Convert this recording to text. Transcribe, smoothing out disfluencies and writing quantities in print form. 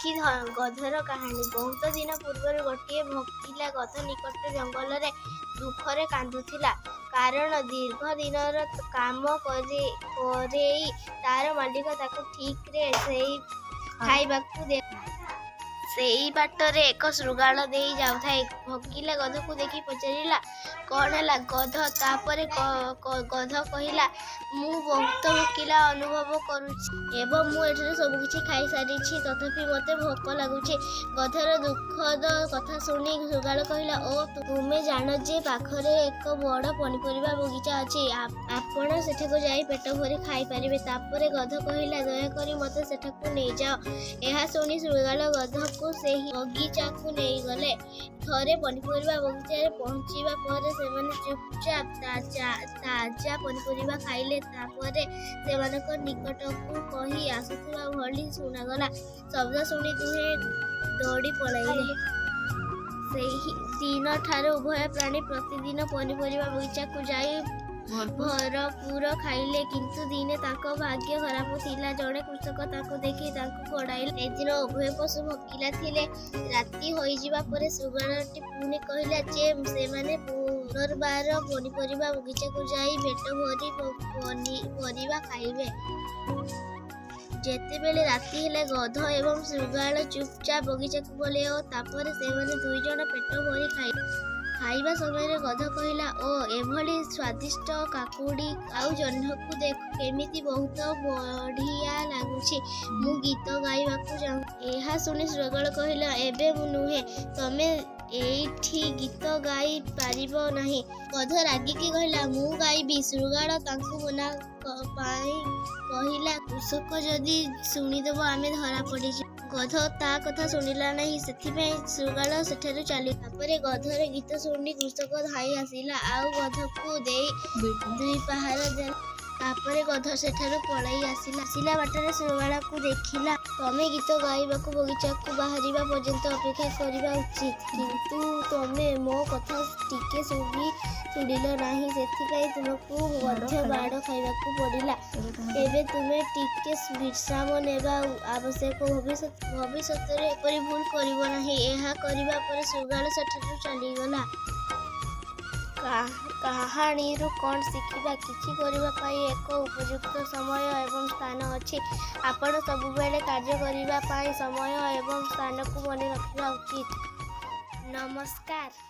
ଦୁଃଖୀ ଗଧର କାହାଣୀ। ବହୁତ ଦିନ ପୂର୍ବରୁ ଗୋଟିଏ ଭୋକିଲା ଗଧ ନିକଟ ଜଙ୍ଗଲରେ ଦୁଃଖରେ କାନ୍ଦୁଥିଲା। କାରଣ ଦୀର୍ଘ ଦିନର କାମ କରେଇ ତାର ମାଲିକ ତାକୁ ଠିକରେ ଖାଇବାକୁ ଦେଉ। ସେଇ ବାଟରେ ଏକ ଶୃଗାଳ ଦେଇ ଯାଉଥାଏ। ଭୋକିଲା ଗଧକୁ ଦେଖି ପଚାରିଲା, "କ'ଣ ହେଲା ଗଧ?" ତାପରେ ଗଧ କହିଲା, "ମୁଁ ବହୁତ ଭୋକିଲା ଅନୁଭବ କରୁଛି ଏବଂ ମୁଁ ଏଠାରେ ସବୁକିଛି ଖାଇସାରିଛି, ତଥାପି ମୋତେ ଭୋକ ଲାଗୁଛି।" ଗଧର ଦୁଃଖଦ କଥା ଶୁଣି ଶୃଗାଳ କହିଲା, "ଓ, ତୁମେ ଜାଣ ଯେ ପାଖରେ ଏକ ବଡ଼ ପନିପରିବା ବଗିଚା ଅଛି। ଆପଣ ସେଠାକୁ ଯାଇ ପେଟ ଭରି ଖାଇପାରିବେ।" ତାପରେ ଗଧ କହିଲା, "ଦୟାକରି ମୋତେ ସେଠାକୁ ନେଇଯାଅ।" ଏହା ଶୁଣି ଶୃଗାଳ ଗଧକୁ ସେହି ବଗିଚାକୁ ନେଇଗଲେ। ଥରେ ପନିପରିବା ବଗିଚାରେ ପହଞ୍ଚିବା ପରେ ସେମାନେ ଚୁପଚାପ ତାଜା ପନିପରିବା ଖାଇଲେ। ତାପରେ ସେମାନଙ୍କ ନିକଟକୁ କେହି ଆସୁଥିବା ଭଳି ଶୁଣାଗଲା। ଶବ୍ଦ ଶୁଣି ଦୁହେଁ ଦୌଡ଼ି ପଳାଇଲେ। ସେହି ଦିନଠାରୁ ଉଭୟ ପ୍ରାଣୀ ପ୍ରତିଦିନ ପନିପରିବା ବଗିଚାକୁ ଯାଇ ଭରପୁର ଖାଇଲେ। କିନ୍ତୁ ଦିନେ ତାଙ୍କ ଭାଗ୍ୟ ଖରାପ ଥିଲା। ଜଣେ କୃଷକ ତାଙ୍କୁ ଦେଖି ତାଙ୍କୁ ଗୋଡ଼ାଇଲେ। ସେଦିନ ଉଭୟ ପଶୁ ଭୋକିଲା ଥିଲେ। ରାତି ହୋଇଯିବା ପରେ ଶୃଗାଳଟି ପୁଣି କହିଲା ଯେ ସେମାନେ ପୁନର୍ବାର ପନିପରିବା ବଗିଚାକୁ ଯାଇ ପେଟ ଭରି ପରିବା ଖାଇବେ। ଯେତେବେଳେ ରାତି ହେଲା, ଗଧ ଏବଂ ଶୃଗାଳ ଚୁପଚାପ ବଗିଚାକୁ ଗଲେ ଓ ତାପରେ ସେମାନେ ଦୁଇଜଣ ପେଟ ଭରି ଖାଇଲେ। ଖାଇବା ସମୟରେ ଗଧ କହିଲା, "ଓ, ଏଭଳି ସ୍ୱାଦିଷ୍ଟ କାକୁଡ଼ି ଆଉ ଜହ୍ନକୁ ଦେଖ, କେମିତି ବହୁତ ବଢ଼ିଆ ଲାଗୁଛି। ମୁଁ ଗୀତ ଗାଇବାକୁ ଚାହୁଁଛି।" ଏହା ଶୁଣି ଶୃଗାଳ କହିଲା, "ଏବେ ନୁହେଁ, ତମେ ଏଇଠି ଗୀତ ଗାଇ ପାରିବ ନାହିଁ।" ଗଧ ରାଗିକି କହିଲା, "ମୁଁ ଗାଇବି।" ଶୃଗାଳ ତାଙ୍କୁ ମନା ପାଇଁ କହିଲା, "କୃଷକ ଯଦି ଶୁଣିଦେବ, ଆମେ ଧରା ପଡ଼ିଯିବା।" ଗଧ ତା କଥା ଶୁଣିଲା ନାହିଁ। ସେଥିପାଇଁ ଶୃଗାଳ ସେଠାରୁ ଚାଲି। ତାପରେ ଗଧର ଗୀତ ଶୁଣି କୃଷକ ଧାଇଁ ଆସିଲା ଆଉ ଗଧକୁ ଦେଇ ଦୁଇ ପାହାର ଦେଲା। ତାପରେ ଗଧ ସେଠାରୁ ପଳାଇ ଆସିଲା। ଆସିଲା ବାଟରେ ଶୃଗାଳକୁ ଦେଖିଲା। ତମେ ଗୀତ ଗାଇବାକୁ ବଗିଚାକୁ ବାହାରିବା ପର୍ଯ୍ୟନ୍ତ ଅପେକ୍ଷା କରିବା ଉଚିତ। କିନ୍ତୁ ତମେ ମୋ କଥା ଟିକେ ବି ଶୁଣିଲ ନାହିଁ। ସେଥିପାଇଁ ତୁମକୁ ମଧ୍ୟ ମାଡ଼ ଖାଇବାକୁ ପଡ଼ିଲା। ଏବେ ତୁମେ ଟିକେ ବିଶ୍ରାମ ନେବା ଆବଶ୍ୟକ। ଭବିଷ୍ୟତରେ ଏପରି ଭୁଲ କରିବ ନାହିଁ। ଏହା କରିବା ପରେ ଶୃଗାଳ ସେଠାରୁ ଚାଲିଗଲା। କାହାଣୀରୁ କ'ଣ ଶିଖିବା? କିଛି କରିବା ପାଇଁ ଏକ ଉପଯୁକ୍ତ ସମୟ ଏବଂ ସ୍ଥାନ ଅଛି। ଆପଣ ସବୁବେଳେ କାର୍ଯ୍ୟ କରିବା ପାଇଁ ସମୟ ଏବଂ ସ୍ଥାନକୁ ମନେ ରଖିବା ଉଚିତ। ନମସ୍କାର।